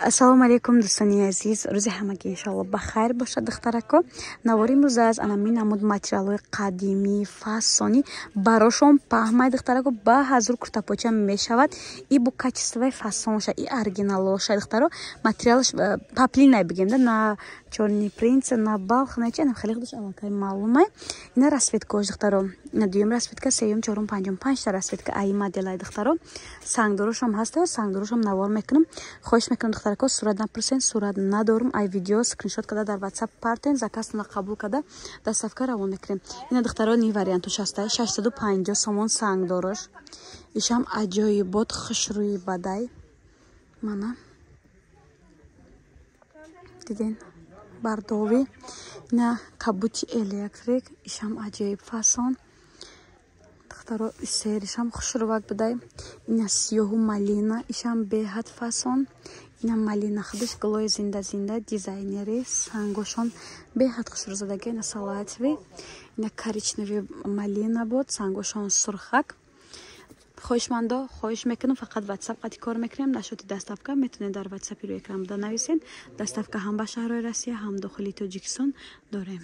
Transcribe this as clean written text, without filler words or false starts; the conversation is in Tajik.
Ассалому алайкум, дӯстони азиз, рӯзи ҳамагӣ иншоалло ба хайр бошад. Духтарако, навори имрӯз аз анамин намуд материалҳои қадимӣ, фасонӣ барошон паҳмай. Духтарако, ба ҳазур куртапоча мешавад и бо качествои фасонша и оригиналоша. Духтаро, материалаш поплинай бигем да, на чёрный принц, на балх, на чи, хеле худаш аллакай маълумай. Ина расцветкош, духтаро, ина дуюм расцветка, сеюм, чорум, панҷум, панҷта расцветка аи моделай. Духтаро, сангдорошам ҳаста, сангдорошам навор мекунам. Хоҳиш мекунам, духтарако, сурат напурсен, сурат надорум. Ай видео скриншот карда дар WhatsApp партен, заказтона қабул карда, доставка равон мекунем. Ина, духтаро, ни вариантош ҳаста, 650 сомон. Сангдорош ишам аҷоибот, хушрӯи бадай. Мана, диден, бардови. Ина кабути электрик, ишам аҷоиб фасон. Духтаро, серишам хушрӯвак будай. Ина сиёҳу малина, ишам беҳад фасон. Ина малина худаш гулои зинда зинда, дизайнери, сангошон беҳад хушрӯзадаги. Ина салатовый, ина коричневый, малина буд, сангошон сурхак. Хоҳишмандо, хоҳиш мекунам, фақат WhatsApp қати кор мекунем. Насчёти доставка метавонед дар WhatsApи рӯи экран буда нависен. Доставка ҳам ба шаҳрҳои Россия, ҳам дохили Тоҷикистон дорем.